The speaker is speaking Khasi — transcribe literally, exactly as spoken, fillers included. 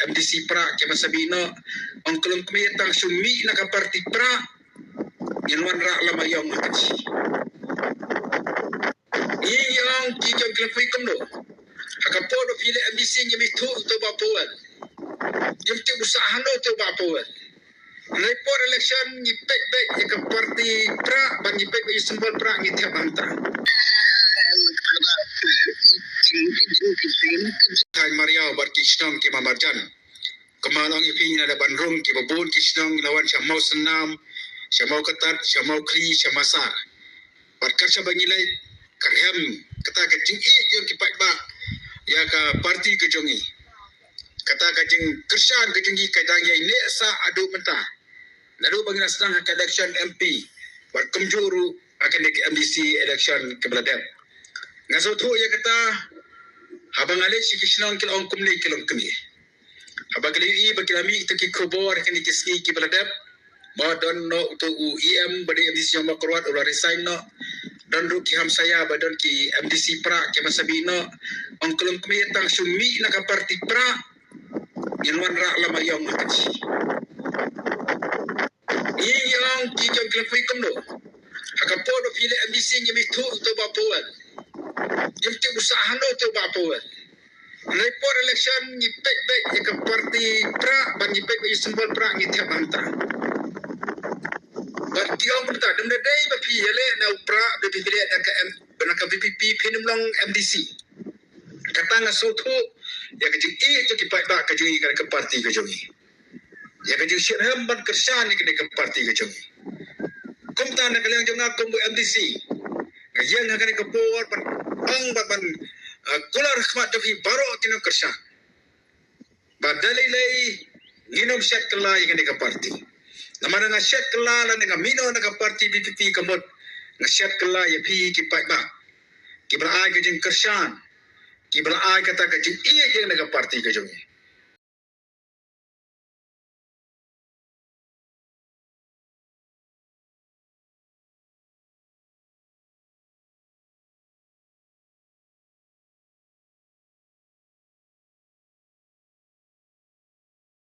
M D C Prah ki mynsabi noh, ong ka longkmie tang shu mih na ka party Prah, ngin wanrah lama ïong ha ka shi. Ngi ong ki jong ki longkmie kumno. Ha ka por ba phi leh M D C ngim ithuh to ba Paul. Ngim tip u sah hano to ba Paul. Report election ngi peit beit ïa ka party Prah, ban ngi peit beit ïa symbol Prah ngi thep hangta. Thaiñ Mariaw bad ki shnong ki marjan. Kumba long ïa phi ngi la dep ban rung kiba bun ki shnong ngi la wan sha Mawsynram, sha Mawkatat, sha Mawkhli, sha Masar. Bad kat shaba ngi leit, ka rhem kata ka jingïeit jong ki paidbah ïa ka party ka jong ngi. Kata ka jingkyrshan ka jong ngi ka dang ïai neh sah haduh mynta. Naduh ba ngi la sdang ha ka election M P bad kumjuh ruh ha kane ka M D C election kaba la dep. Nga sngewthuh ïa kata haba nga leit sha ki shnong ki la ong kumne ki longkmie. Haba ki la ïohi ba ki la mih ïa ki khubor ha kine ki sngi kiba la dep ba don noh uto u E M ba dei M D C jong Mawkyrwat u la resign noh. Don ruh ki hamsaïa ba don ki M D C Prah ki mynsabi noh. Ong ka longkmie tang shu mih na ka party Prah, ngin wanrah lama ïong ha ka shi. Ngi ong ki jong ki longkmie kumno. Ha ka por ba phi leh M D C ngim ithuh to ba Paul. Ngim tip u sah hano to ba Paul. Report election ngi peit beit ïa ka party Prah, ban ngi peit beit ïa symbol Prah ngi thep hangta. Bad ki ong kumta, dang da dei ba phi ïaleh na u Prah, da phi leh na ka M, na ka V P P, phin ym long M D C. Kata nga sngewthuh ïa ka jingïeit jong ki paidbah ka jong ngi, ka party ka jong ngi. Ïa ka jingshitrhem ban kyrshan ïa kane ka party ka jong ngi. Kumta na ka liang jong nga kum u M D C, nga ïeng ha kane ka por ban ong bad ban, ah, kular ha khmat jong phi baroh ki nongkyrshan. Ba da lei lei ngin ym shet kylla ïa kane ka party. Namar nga shet kylla lane nga mih noh na ka party V P P ka mut nga shet kylla ïa phi ki paidbah kiba la ai ka jingkyrshan, kiba la ai kata ka jingïeit ïa kane ka party ka jong ngi.